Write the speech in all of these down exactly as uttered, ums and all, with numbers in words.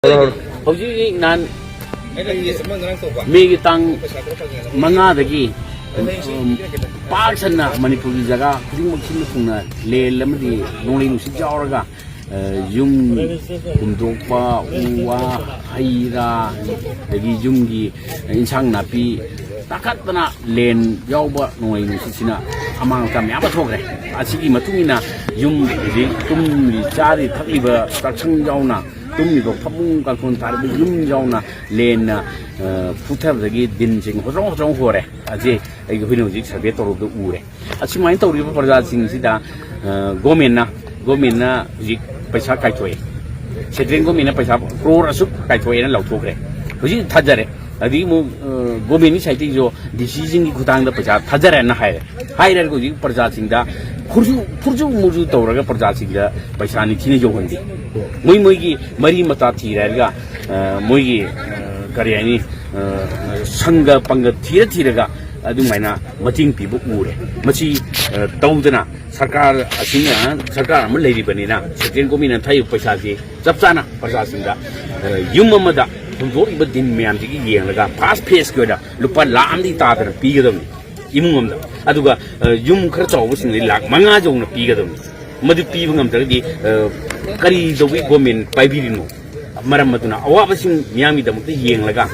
ꯍꯧꯖꯤꯛ ꯍꯧꯖꯤꯛ ꯅꯍꯥꯟ ꯃꯦꯒꯤ ꯇꯥꯡ ꯃꯉꯥꯗꯒꯤ, ꯎꯝ, ꯄꯥꯛ ꯁꯟꯅ ꯃꯅꯤꯄꯨꯔꯒꯤ ꯖꯒꯥ ꯈꯨꯗꯤꯡꯃꯛ ꯁꯤꯟꯕ ꯊꯨꯡꯅ ꯂꯦꯟ ꯑꯃꯗꯤ ꯅꯣꯡꯂꯩ ꯅꯨꯡꯁꯤꯠ ꯌꯥꯎꯔꯒ, ꯑ, ꯌꯨꯝ ꯍꯨꯝꯗꯣꯛꯄ, ꯎ ꯋꯥ, ꯍꯩ ꯔꯥ, ꯑꯗꯒꯤ ꯌꯨꯝꯒꯤ ꯏꯟꯁꯥꯡ ꯅꯥꯄꯤ ꯇꯥꯈꯠꯇꯅ ꯂꯦꯟ ꯌꯥꯎꯕ ꯅꯣꯡꯂꯩ ꯅꯨꯡꯁꯤꯠꯁꯤꯅ ꯑꯃꯥꯡ ꯑꯇꯥ ꯃꯌꯥꯝ ꯑꯃ ꯊꯣꯛꯈ꯭ꯔꯦ꯫ ꯑꯁꯤꯒꯤ ꯃꯇꯨꯡ ꯏꯟꯅ ꯌꯨꯝ ꯍꯧꯖꯤꯛ ꯇꯨꯝꯂꯤ ꯆꯥꯔꯤ ꯊꯛꯂꯤꯕ ꯆꯥꯛꯁꯪ ꯌꯥꯎꯅ ꯇꯨꯝꯂꯤꯕ ꯐꯃꯨꯡ ꯀꯥꯡꯊꯣꯟ ꯊꯥꯔꯤꯕ ꯌꯨꯝ ꯌꯥꯎꯅ ꯂꯦꯟꯅ, ꯑ, ꯐꯨꯊꯕꯗꯒꯤ ꯗꯤꯟꯁꯤꯡ ꯍꯣꯇ꯭ꯔꯣꯡ ꯍꯣꯇ꯭ꯔꯣꯡ ꯍꯣꯔꯦ꯫ ꯑꯁꯤ ꯑꯩꯈꯣꯏꯅ ꯍꯧꯖꯤꯛ ꯁꯔꯚꯦ ꯇꯧꯔꯨꯕꯗ ꯎꯔꯦ꯫ ꯑꯁꯨꯃꯥꯏꯅ ꯇꯧꯔꯤꯕ ꯄ꯭ꯔꯖꯥꯁꯤꯡꯁꯤꯗ, ꯑ, ꯒꯣꯔꯃꯦꯟꯅ, ꯒꯣꯔꯃꯦꯟꯅ ꯍꯧꯖꯤꯛ ꯄꯩꯁꯥ ꯀꯥꯏꯊꯣꯛꯑꯦ꯫ ꯁꯦꯟꯇ꯭ꯔꯦꯜ ꯒꯣꯔꯃꯦꯟꯅ ꯄꯩꯁꯥ ꯀ꯭ꯔꯣꯔ ꯑꯁꯨꯛ ꯀꯥꯏꯊꯣꯛꯑꯦꯅ ꯂꯧꯊꯣꯛꯈ꯭ꯔꯦ꯫ ꯍꯧꯖꯤꯛ ꯊꯥꯖꯔꯦ꯫ ꯑꯗꯒꯤ ꯑꯃꯨꯛ, ꯑ, ꯒꯣꯔꯃꯦꯟꯒꯤ ꯁꯥꯏꯠꯇꯒꯤꯁꯨ ꯗꯤ ꯁꯤꯁꯤꯡꯒꯤ ꯈꯨꯠꯊꯥꯡꯗ ꯄꯩꯁꯥ ꯊꯥꯖꯔꯦꯅ ꯍꯥꯏꯔꯦ꯫ ꯍꯥꯏꯔꯒ ꯍꯧꯖꯤꯛ ꯄ꯭ꯔꯖꯥꯁꯤꯡꯗ ꯈꯨꯔꯖꯨ, ꯈꯨꯔꯖꯨ ꯃꯨꯔꯖꯨ ꯇꯧꯔꯒ ꯄ꯭ꯔꯖꯥꯁꯤꯡꯗ ꯄꯩꯁꯥ ꯅꯤꯡꯊꯤꯅ ꯌꯧꯍꯟꯗꯦ꯫ ꯃꯣꯏ ꯃꯣꯏꯒꯤ ꯃꯔꯤ ꯃꯇꯥ ꯊꯤꯔꯦ ꯍꯥꯏꯔꯒ, ꯑ, ꯃꯣꯏꯒꯤ, ꯑ, ꯀꯔꯤ ꯍꯥꯏꯅꯤ, ꯑ, ꯁꯪꯒ ꯄꯪꯒ ꯊꯤꯔ ꯊꯤꯔꯒ ꯑꯗꯨꯃꯥꯏꯅ ꯃꯇꯦꯡ ꯄꯤꯕ ꯎꯔꯦ꯫ ꯃꯁꯤ, ꯑ, ꯇꯧꯗꯅ ꯁꯔꯀꯥꯔ ꯑꯁꯤꯅ, ꯁꯔꯀꯥꯔ ꯑꯃ ꯂꯩꯔꯤꯕꯅꯤꯅ ꯁꯦꯟꯇ꯭ꯔꯦꯜ ꯒꯣꯔꯃꯦꯟꯅ ꯊꯥꯔꯤꯕ ꯄꯩꯁꯥꯁꯤ ꯆꯞ ꯆꯥꯅ ꯄ꯭ꯔꯖꯥꯁꯤꯡꯗ, ꯑ, ꯌꯨꯝ ꯑꯃꯗ ꯍꯨꯟꯗꯣꯛꯏꯕ ꯗꯤꯟ ꯃꯌꯥꯝꯁꯤꯒꯤ ꯌꯦꯡꯂꯒ ꯐꯥꯔꯁ ꯐꯦꯁꯀꯤ ꯑꯣꯏꯅ ꯂꯨꯄꯥ ꯂꯥꯈ ꯑꯃꯗꯤ ꯇꯥꯗꯅ ꯄꯤꯒꯗꯕꯅꯤ ꯏꯃꯨꯡ ꯑꯃꯗ꯫ ꯑꯗꯨꯒ, ꯑ, ꯌꯨꯝ ꯈꯔ ꯆꯥꯎꯕꯁꯤꯡꯗꯤ ꯂꯥꯈ ꯃꯉꯥ ꯌꯧꯅ ꯄꯤꯒꯗꯕꯅꯤ꯫ ꯃꯗꯨ ꯄꯤꯕ ꯉꯝꯗ꯭ꯔꯒꯗꯤ, ꯑ, ꯀꯔꯤ ꯇꯧꯕꯒꯤ ꯒꯣꯔꯃꯦꯟ ꯄꯥꯏꯕꯤꯔꯤꯅꯣ? ꯃꯔꯝ ꯑꯗꯨꯅ ꯑꯋꯥꯕꯁꯤꯡ ꯃꯤꯌꯥꯝꯒꯤꯗꯃꯛꯇ ꯌꯦꯡꯂꯒ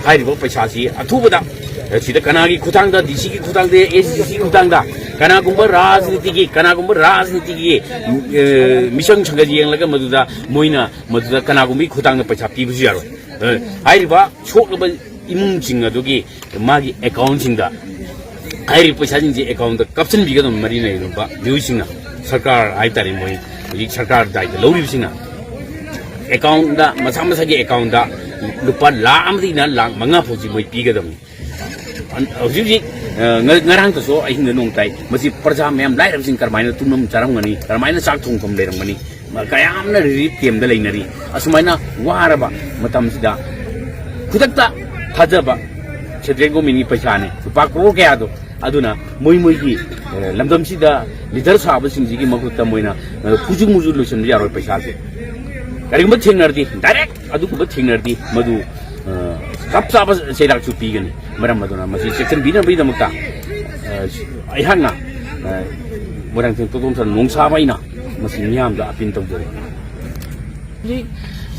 ꯍꯥꯏꯔꯤꯕ ꯄꯩꯁꯥꯁꯤ ꯑꯊꯨꯕꯗ, ꯑ, ꯁꯤꯗ ꯀꯅꯥꯒꯤ ꯈꯨꯠꯊꯥꯡꯗ, ꯗꯤ ꯁꯤꯒꯤ ꯈꯨꯠꯊꯥꯡꯗ, ꯑꯦ ꯁꯤ ꯗꯤ ꯁꯤꯒꯤ ꯈꯨꯠꯊꯥꯡꯗ, ꯀꯅꯥꯒꯨꯝꯕ ꯔꯥꯖꯅꯤꯇꯤꯒꯤ, ꯀꯅꯥꯒꯨꯝꯕ ꯔꯥꯖꯅꯤꯇꯤꯒꯤ, ꯑ, ꯃꯤꯆꯪ ꯁꯪꯒ ꯌꯦꯡꯂꯒ ꯃꯗꯨꯗ ꯃꯣꯏꯅ ꯃꯗꯨꯗ ꯀꯅꯥꯒꯨꯝꯕꯒꯤ ꯈꯨꯠꯊꯥꯡꯗ ꯄꯩꯁꯥ ꯄꯤꯕꯁꯨ ꯌꯥꯔꯣꯏ꯫ ꯑ, ꯍꯥꯏꯔꯤꯕ ꯁꯣꯛꯂꯕ ꯏꯃꯨꯡꯁꯤꯡ ꯑꯗꯨꯒꯤ ꯃꯥꯒꯤ ꯑꯦꯀꯥꯎꯟꯁꯤꯡꯗ ꯍꯥꯏꯔꯤꯕ ꯄꯩꯁꯥꯁꯤꯡꯁꯦ ꯑꯦꯀꯥꯎꯟꯗ ꯀꯥꯞꯁꯤꯟꯕꯤꯒꯗꯕ ꯃꯔꯤ ꯂꯩꯅꯕ ꯃꯤꯑꯣꯏꯁꯤꯡꯅ, ꯁꯔꯀꯥꯔ ꯍꯥꯏꯇꯥꯔꯦ, ꯃꯣꯏ ꯍꯧꯖꯤꯛ ꯁꯔꯀꯥꯔ ꯗꯥꯏꯇ ꯂꯧꯔꯤꯕꯁꯤꯡꯅ ꯑꯦꯀꯥꯎꯟꯗ, ꯃꯁꯥ ꯃꯁꯥꯒꯤ ꯑꯦꯀꯥꯎꯟꯗ ꯂꯨꯄꯥ ꯂꯥꯈ ꯑꯃꯗꯒꯤꯅ ꯂꯥꯈ ꯃꯉꯥ ꯐꯥꯎꯁꯤ ꯃꯣꯏ ꯄꯤꯒꯗꯕꯅꯤ꯫ ꯍꯧꯖꯤꯛ ꯍꯧꯖꯤꯛ, ꯑ, ꯉ-, ꯉꯔꯥꯡꯇꯁꯨ ꯑꯍꯤꯡꯗ ꯅꯣꯡ ꯇꯥꯏ꯫ ꯃꯁꯤ ꯄ꯭ꯔꯖꯥ ꯃꯌꯥꯝ, ꯂꯥꯏꯔꯕꯁꯤꯡ ꯀꯔꯝꯍꯥꯏꯅ ꯇꯨꯝꯐꯝ ꯆꯥꯔꯝꯒꯅꯤ, ꯀꯔꯝꯍꯥꯏꯅ ꯆꯥꯛ ꯊꯣꯡꯐꯝ ꯂꯩꯔꯝꯒꯅꯤ? ꯃ-, ꯀꯌꯥꯝꯅ ꯔꯤꯂꯤꯐ ꯀꯦꯝꯗ ꯂꯩꯅꯔꯤ꯫ ꯑꯁꯨꯃꯥꯏꯅ ꯋꯥꯔꯕ ꯃꯇꯝꯁꯤꯗ ꯈꯨꯗꯛꯇ ꯊꯥꯖꯕ, ꯁꯦꯟꯇ꯭ꯔꯦꯜ ꯒꯣꯔꯃꯦꯟꯒꯤ ꯄꯩꯁꯥꯅꯤ, ꯂꯨꯄꯥ ꯀ꯭ꯔꯣꯔ ꯀꯌꯥꯗꯣ꯫ ꯑꯗꯨꯅ ꯃꯣꯏ ꯃꯣꯏꯒꯤ, ꯑ, ꯂꯝꯗꯝꯁꯤꯗ ꯂꯤꯗꯔ ꯁꯥꯕꯁꯤꯡꯁꯤꯒꯤ ꯃꯍꯨꯠꯇ ꯃꯣꯏꯅ, ꯑ, ꯈꯨꯖꯨ ꯃꯨꯖꯨ ꯂꯣꯏꯁꯤꯟꯕ ꯌꯥꯔꯣꯏ ꯄꯩꯁꯥꯁꯦ꯫ ꯀꯔꯤꯒꯨꯝꯕ ꯊꯦꯡꯅꯔꯗꯤ ꯗꯥꯏꯔꯦꯛ ꯑꯗꯨꯒꯨꯝꯕ ꯊꯦꯡꯅꯔꯗꯤ ꯃꯗꯨ, ꯑ, ꯆꯞ ꯆꯥꯕ ꯆꯩꯔꯥꯛꯁꯨ ꯄꯤꯒꯅꯤ꯫ ꯃꯔꯝ ꯑꯗꯨꯅ ꯃꯁꯤ ꯆꯦꯛꯁꯤꯟꯕꯤꯅꯕꯒꯤꯗꯃꯛꯇ, ꯑ, ꯑꯩꯍꯥꯛꯅ, ꯑ, ꯃꯣꯏꯔꯥꯡꯊꯦꯝ ꯇꯣꯟꯊꯧꯖꯝ ꯅꯣꯡꯁꯥꯕ ꯑꯩꯅ ꯃꯁꯤ ꯃꯤꯌꯥꯝꯗ ꯑꯄꯤꯜ ꯇꯧꯖꯔꯤ꯫ ꯍꯧꯖꯤꯛ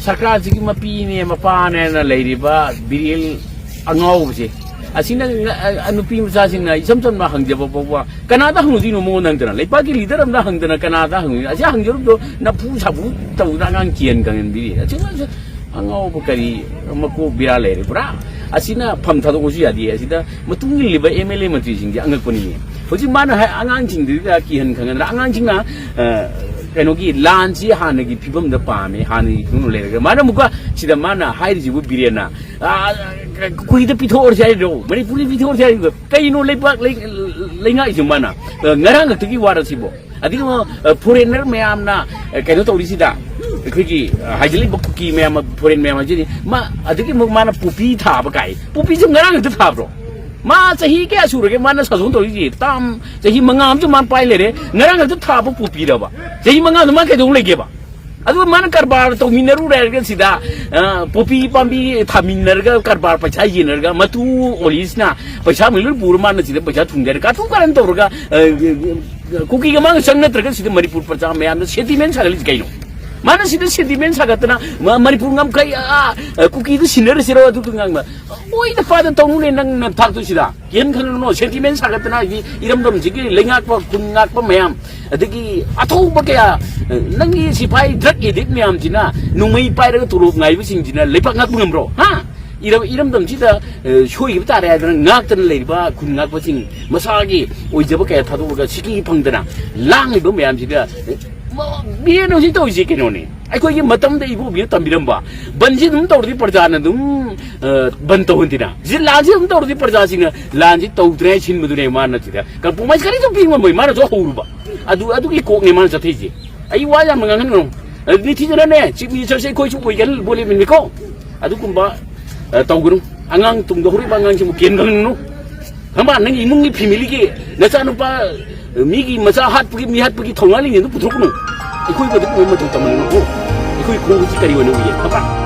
ꯁꯔꯀꯥꯔꯁꯤꯒꯤ ꯃꯄꯤꯅꯦ ꯃꯄꯥꯅꯦꯅ ꯂꯩꯔꯤꯕ ꯕꯤꯔꯦꯟ ꯑꯉꯥꯎꯕꯁꯦ, ꯑꯁꯤꯅ ꯉ-, ꯑ, ꯅꯨꯄꯤ ꯃꯆꯥꯁꯤꯡꯅ ꯏꯆꯝ ꯆꯝꯅ ꯍꯪꯖꯕ ꯐꯥꯎꯕ ꯀꯅꯥꯗ ꯍꯪꯉꯨꯗꯣꯏꯅꯣ? ꯃꯉꯣꯟꯗ ꯍꯪꯗꯅ, ꯂꯩꯄꯥꯛꯀꯤ ꯂꯤꯗꯔ ꯑꯃꯗ ꯍꯪꯗꯅ ꯀꯅꯥꯗ ꯍꯪꯉꯨꯗꯣꯏꯅꯣ? ꯑꯁꯤ ꯍꯪꯖꯔꯨꯕꯗꯣ ꯅꯐꯨ ꯁꯥꯐꯨ ꯇꯧꯗꯅ ꯑꯉꯥꯡ ꯀꯤꯍꯟ ꯈꯪꯍꯟꯕꯤꯔꯤ꯫ ꯑꯁꯤ ꯑꯉꯥꯡꯁꯦ ꯑꯉꯥꯎꯕ ꯀꯔꯤ ꯃꯀꯣꯛ ꯕꯦꯔꯥ ꯂꯩꯔꯦ ꯄꯨꯔꯥ꯫ ꯑꯁꯤꯅ ꯐꯝ ꯊꯥꯗꯣꯛꯄꯁꯨ ꯌꯥꯗꯦ꯫ ꯑꯁꯤꯗ ꯃꯇꯨꯡ ꯏꯜꯂꯤꯕ ꯑꯦꯝ ꯑꯦꯜ ꯑꯦ ꯃꯟꯇ꯭ꯔꯤꯁꯤꯡꯁꯦ ꯑꯉꯛꯄꯅꯤꯅꯦ꯫ ꯍꯧꯖꯤꯛ ꯃꯥꯅ ꯍꯥꯏ ꯑꯉꯥꯡꯁꯤꯡꯗꯨꯗ ꯀꯤꯍꯟ ꯈꯪꯍꯟꯗꯅ ꯑꯉꯥꯡꯁꯤꯡꯅ, ꯑ, ꯀꯩꯅꯣꯒꯤ ꯂꯥꯟꯁꯤ ꯍꯥꯟꯅꯒꯤ ꯐꯤꯕꯝꯗ ꯄꯥꯝꯃꯦ, ꯍꯥꯟꯅꯒꯤ ꯐꯤꯕꯝ ꯂꯩꯔꯒ ꯃꯥꯅ ꯑꯃꯨꯛꯀ ꯁꯤꯗ ꯃꯥꯅ ꯍꯥꯏꯔꯤꯁꯤꯕꯨ ꯕꯤꯔꯦꯟꯅ, ꯑ, ꯀꯨꯀꯤꯗ ꯄꯤꯊꯣꯛꯑꯁꯤ ꯍꯥꯏꯔꯤꯔꯣ, ꯃꯅꯤꯄꯨꯔꯗ ꯄꯤꯊꯣꯛꯑꯁꯤ ꯍꯥꯏꯔꯤꯔꯣ? ꯀꯩꯅꯣ ꯂꯩꯕꯥꯛ ꯂꯩ-, ꯂꯩꯉꯥꯛꯏꯁꯦ ꯃꯥꯅ? ꯑ, ꯉꯔꯥꯡ ꯈꯛꯇꯒꯤ ꯋꯥꯔ ꯁꯤꯕꯣ? ꯑꯗꯨꯒ, ꯑ, ꯐꯣꯔꯦꯟꯅꯔ ꯃꯌꯥꯝꯅ, ꯑ, ꯀꯩꯅꯣ ꯇꯧꯔꯤꯁꯤꯗ, ꯑꯩꯈꯣꯏꯒꯤ, ꯑ, ꯍꯥꯏꯖꯤꯜꯂꯤꯕ ꯀꯨꯀꯤ ꯃꯌꯥꯝ, ꯐꯣꯔꯦꯟ ꯃꯌꯥꯝ ꯍꯥꯏꯁꯤꯗꯤ, ꯃꯥ, ꯑꯗꯨꯒꯤ ꯑꯃꯨꯛ ꯃꯥꯅ ꯄꯣꯄꯤ ꯊꯥꯕ ꯀꯥꯏ꯫ ꯄꯣꯄꯤꯁꯦ ꯉꯔꯥꯡ ꯈꯛꯇ ꯊꯥꯕ꯭ꯔꯣ? ꯃꯥ ꯆꯍꯤ ꯀꯌꯥ ꯁꯨꯔꯒꯦ ꯃꯥꯅ ꯁꯥꯁꯣꯟ ꯇꯧꯔꯤꯁꯤ? ꯇꯥꯝ, ꯆꯍꯤ ꯃꯉꯥ ꯑꯃꯁꯨ ꯃꯥꯅ ꯄꯥꯏ ꯂꯩꯔꯦ꯫ ꯉꯔꯥꯡ ꯈꯛꯇ ꯊꯥꯕ ꯄꯣꯄꯤꯔꯕ? ꯆꯍꯤ ꯃꯉꯥꯗ ꯃꯥ ꯀꯩꯗꯧ ꯂꯩꯒꯦꯕ? ꯑꯗꯨꯒ ꯃꯥꯅ ꯀꯔꯕꯥꯔ ꯇꯧꯃꯤꯟꯅꯔꯨꯔꯦ ꯍꯥꯏꯔꯒ ꯁꯤꯗ, ꯑ, ꯄꯣꯄꯤ ꯄꯥꯝꯕꯤ ꯊꯥꯃꯤꯟꯅꯔꯒ ꯀꯔꯕꯥꯔ ꯄꯩꯁꯥ ꯌꯦꯟꯅꯔꯒ ꯃꯇꯨ ꯑꯣꯂꯤꯁꯅ ꯄꯩꯁꯥ ꯃꯌꯥꯝ ꯂꯣꯏ ꯄꯨꯔ ꯃꯥꯅ ꯁꯤꯗ ꯄꯩꯁꯥ ꯊꯨꯡꯗꯔꯦ꯫ ꯀꯥꯇꯨ ꯀꯥꯔꯟ ꯇꯧꯔꯒ, ꯑ, ꯀꯨꯀꯤꯒ ꯃꯥꯒ ꯆꯪ ꯅꯠꯇ꯭ꯔꯒ ꯁꯤꯗ ꯃꯅꯤꯄꯨꯔ ꯄ꯭ꯔꯖꯥ ꯃꯌꯥꯝꯅ ꯁꯦꯟꯇꯤꯃꯦꯟ ꯁꯥꯒꯠꯂꯤꯁꯤ ꯀꯩꯅꯣ? ꯃꯥꯅ ꯁꯤꯗ ꯁꯦꯟꯇꯤꯃꯦꯟ ꯁꯥꯒꯠꯇꯅ ꯃ-, ꯃꯅꯤꯄꯨꯔ ꯉꯝꯈꯩ, ꯑ, ꯑ, ꯀꯨꯀꯤꯗꯨ ꯁꯤꯟꯅꯔꯁꯤꯔꯣ ꯑꯗꯨꯗꯨ ꯉꯥꯡꯕ? ꯑꯣꯏꯗ ꯄꯥꯗ ꯇꯧꯅꯨꯅꯦ ꯅꯪ ꯅꯊꯥꯛꯇꯨ ꯁꯤꯗ꯫ ꯀꯤꯍꯟ ꯈꯪꯍꯟꯅꯨ, ꯁꯦꯟꯇꯤꯃꯦꯟ ꯁꯥꯒꯠꯇꯅ ꯍꯥꯏꯗꯤ ꯏꯔꯝꯗꯝꯁꯤꯒꯤ ꯂꯩꯉꯥꯛꯄ, ꯈꯨꯟ ꯉꯥꯛꯄ ꯃꯌꯥꯝ, ꯑꯗꯒꯤ ꯑꯊꯧꯕ ꯀꯌꯥ, ꯅꯪꯒꯤ ꯁꯤꯐꯥꯏ ꯗ꯭ꯔꯒ ꯑꯦꯗꯤꯛ ꯃꯌꯥꯝꯁꯤꯅ, ꯅꯣꯡꯃꯩ ꯄꯥꯏꯔꯒ ꯇꯣꯂꯣꯞ ꯉꯥꯏꯕꯁꯤꯡꯁꯤꯅ ꯂꯩꯕꯥꯛ ꯉꯥꯛꯄ ꯉꯝꯕ꯭ꯔꯣ? ꯍꯥ? ꯏꯔꯝ-, ꯏꯔꯝꯗꯝꯁꯤꯗ, ꯑ, ꯁꯣꯏꯈꯤꯕ ꯇꯥꯔꯦ ꯍꯥꯏꯗꯅ ꯉꯥꯛꯇꯅ ꯂꯩꯔꯤꯕ ꯈꯨꯟ ꯉꯥꯛꯄꯁꯤꯡ ꯃꯁꯥꯒꯤ ꯑꯣꯏꯖꯕ ꯀꯌꯥ ꯊꯥꯗꯣꯛꯑꯒ ꯁꯤꯀꯤ ꯐꯪꯗꯅ ꯂꯥꯡꯂꯤꯕ ꯃꯌꯥꯝꯁꯤꯗ, ꯑ, ꯃ-, ꯃꯤꯔꯦꯟ ꯍꯧꯖꯤꯛ ꯇꯧꯔꯤꯁꯦ ꯀꯩꯅꯣꯅꯦ? ꯑꯩꯈꯣꯏꯒꯤ ꯃꯇꯝꯗ ꯏꯕꯣꯕꯤꯅ ꯇꯝꯕꯤꯔꯝꯕ ꯕꯟꯁꯤ ꯑꯗꯨꯝ ꯇꯧꯔꯗꯤ ꯄ꯭ꯔꯖꯥꯅ ꯑꯗꯨꯝ, ꯑ, ꯕꯟ ꯇꯧꯍꯟꯗꯦꯅ꯫ ꯁꯤ ꯂꯥꯟꯁꯤ ꯑꯗꯨꯝ ꯇꯧꯔꯗꯤ ꯄ꯭ꯔꯖꯥꯁꯤꯡꯅ ꯂꯥꯟꯁꯤ ꯇꯧꯗ꯭ꯔꯦ ꯍꯥꯏ ꯁꯤꯟꯕꯗꯨꯅꯦ ꯃꯥꯅ ꯁꯤꯗ ꯀꯝꯄ꯭ꯔꯣꯃꯥꯏꯁ ꯀꯔꯤꯁꯨ ꯄꯤ ꯉꯝꯃꯣꯏ꯫ ꯃꯥꯅꯁꯨ ꯍꯧꯔꯨꯕ꯫ ꯑꯗꯨ, ꯑꯗꯨꯒꯤ ꯀꯣꯛꯅꯦ ꯃꯥꯅ ꯆꯠꯊꯩꯁꯦ꯫ ꯑꯩ ꯋꯥ ꯌꯥꯝꯅ ꯉꯥꯡꯍꯟꯒꯅꯨ꯫ ꯑ, ꯅꯤꯡꯊꯤꯖꯅꯅꯦ, ꯆꯤꯐ ꯃꯤꯅꯤꯁꯇꯔꯁꯦ ꯑꯩꯈꯣꯏꯁꯨ ꯑꯣꯏꯒꯜ ꯕꯣꯂꯦꯃꯤꯅꯤꯀꯣ꯫ ꯑꯗꯨꯒꯨꯝꯕ, ꯑ, ꯇꯧꯒꯅꯨ꯫ ꯑꯉꯥꯡ ꯇꯨꯡꯗ ꯍꯧꯔꯛꯏꯕ ꯑꯉꯥꯡꯁꯤꯕꯨ ꯀꯦꯟꯒꯅꯨ꯫ ꯈꯪꯕ꯭ꯔꯥ? ꯅꯪꯒꯤ ꯏꯃꯨꯡꯒꯤ ꯐꯦꯃꯤꯂꯤꯒꯤ ꯅꯆꯥꯅꯨꯄꯥ, ꯑ, ꯃꯤꯒꯤ ꯃꯆꯥ ꯍꯥꯠꯄꯒꯤ, ꯃꯤ ꯍꯥꯠꯄꯒꯤ ꯊꯧꯅꯥ ꯂꯤꯡꯖꯦꯜꯗꯨ ꯄꯨꯊꯣꯛꯀꯅꯨ꯫ ꯑꯩꯈꯣꯏꯕꯨ ꯑꯗꯨꯒꯨꯝꯕ ꯃꯇꯧ ꯇꯝꯍꯟꯒꯅꯨꯀꯣ꯫ ꯑꯩꯈꯣꯏ ꯈꯣꯡꯎꯞꯁꯤ ꯀꯔꯤ ꯑꯣꯏꯅ ꯎꯏꯌꯦ? ꯈꯪꯕ꯭ꯔꯥ?